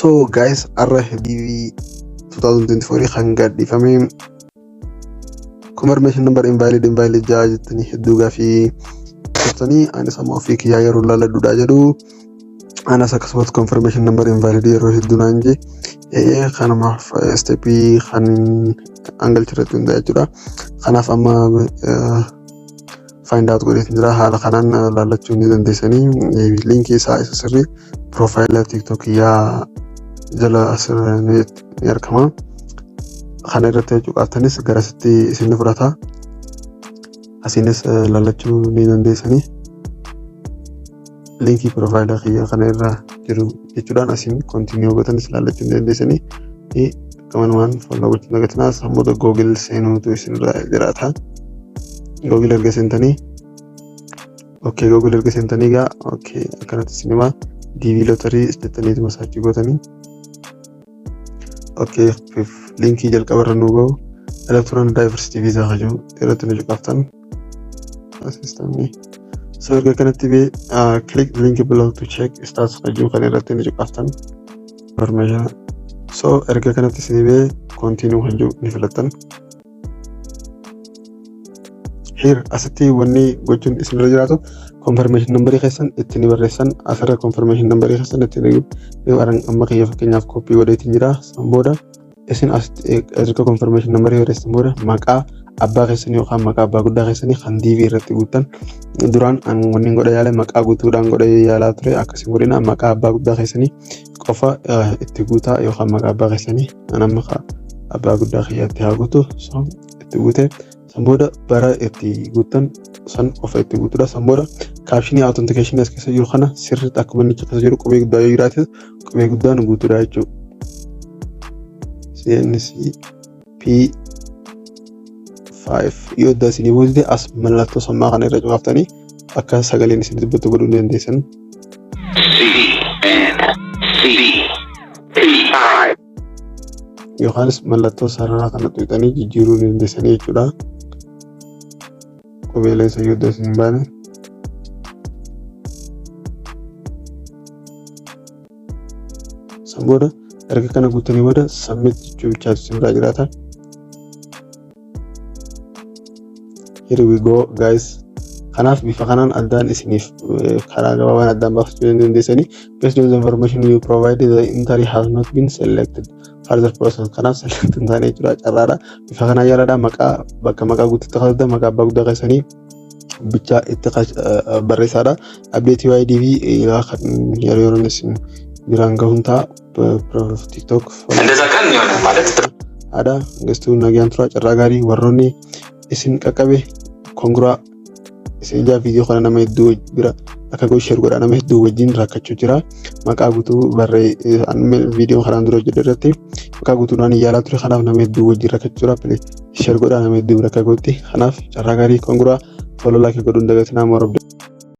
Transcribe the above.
So guys, har'a DV 2024 kan gadhiifame confirmation number invalid invalid jaa jettanii hedduu gaafii turtanii, anis amma ofii kiyyaa yeroo laaladhuudha jedhu, anas akkasumas confirmation number invalid yeroo hedduu naan jee, kanumaaf stepii kan angalchirratti hundaa'e jechuudha. Kanaaf amma find out godheetin jira, haala kanaan laallachuu ni dandeessanii. Linkii isaa isa sirrii profile TikTok kiyyaa jala asirra ni argama. Kana irratti cuqaastanis garasitti isin fudhata. Asiinis laallachuu ni dandeessanii. Linkii profile kiyya kana irra jiru jechuudhaan asiin continue gootanis laallachuu ni dandeessanii. Gamanumaan follow gochuu dagatinaa. Sammuu Google seenuutu isinirra jiraata. Google erga seentanii, okay, Google erga seentanii gaa, okay, akkanatti isin himaa, DV lottery jettaniituma search gootanii, okay, linkii jalqaba irra nuu gahu electronic diversity visa kajuu irratti nu cuqaaftan systemni. So erga kanatti bee click link below to check status kajuu kan irratti nu cuqaaftan information. So erga kanatti isin bee continue kajuu ni filattan. Here asitti wanni gochuun isinirra jiraatu confirmation number keessan itti ni barreessan. Asirra confirmation number keessan itti ni amma kiyya fakkeenyaaf copy godheetiin jira. San booda isin asitti erga confirmation number barreessan booda maqaa abbaa keessanii yookaan maqaa abbaa guddaa keessanii kan DV irratti guuttan. Duraan an wanni godha yaale maqaa guutuudhaan godha yaalaa ture. Akkasiin godhina, maqaa abbaa guddaa keessanii qofa itti guutaa yookaan maqaa abbaa keessanii. An amma abbaa guddaa kiyyaatti haa guutu. So itti guute. San booda bara itti guuttan san qofa itti guutuudha. San booda captionii authentication as keessa jiru kana sirriitti akkuma inni keessa jiru, qubee guddaa yoo jiraate qubee guddaan guutuudha jechuudha. CNC P 5 yoo adda isinii boodde as mallattoo sammaa kana irra cuqaaftanii akka sagaleen isin dubbattu godhuu ni dandeessan. C N C P 5. Yookaanis mallattoo sararaa kana tuqxanii jijjiiruu ni dandeessanii jechuudha. Qubeeleen isa yoo adda isin hin baane. San booda erga kana guuttanii booda submit jechuu bichaatu isin biraa jiraata. Here we go, guys. Kanaaf bifa kanaan addaan isiniif karaa gabaabaan addaan baafachuu dandeessanii. Based on the information you provided, the entry has not been selected further process. Kanaaf select hin taane jechuudha, carraadha. Bifa kanaan yaalaadha, maqaa bakka maqaa guututti kaasudha, maqaa abbaa guddaa keessanii bichaa itti barreessaadha. Update UIDV yeroo yeroon isin biraan gahuun ta'a. TikTok እንደዛ ቀን የሆነ ማለት haadha gastuu nagaan tura, carraa gaarii warroonni isin qaqqabe, congra isin ijaa. Viidiyoo kana nama hedduu bira akka godhu share godhaa, nama hedduu wajjin rakkachuu jira. Maqaa guutuu barree viidiyoo kanaan dura hojjedhe irratti maqaa guutuudhaan yaalaa ture, kanaaf nama hedduu wajjin rakkachuu jira. Share godhaa nama hedduu bira akka godhutti. Kanaaf carraa gaarii, congra, follow, like godhuun dagatinaa. More.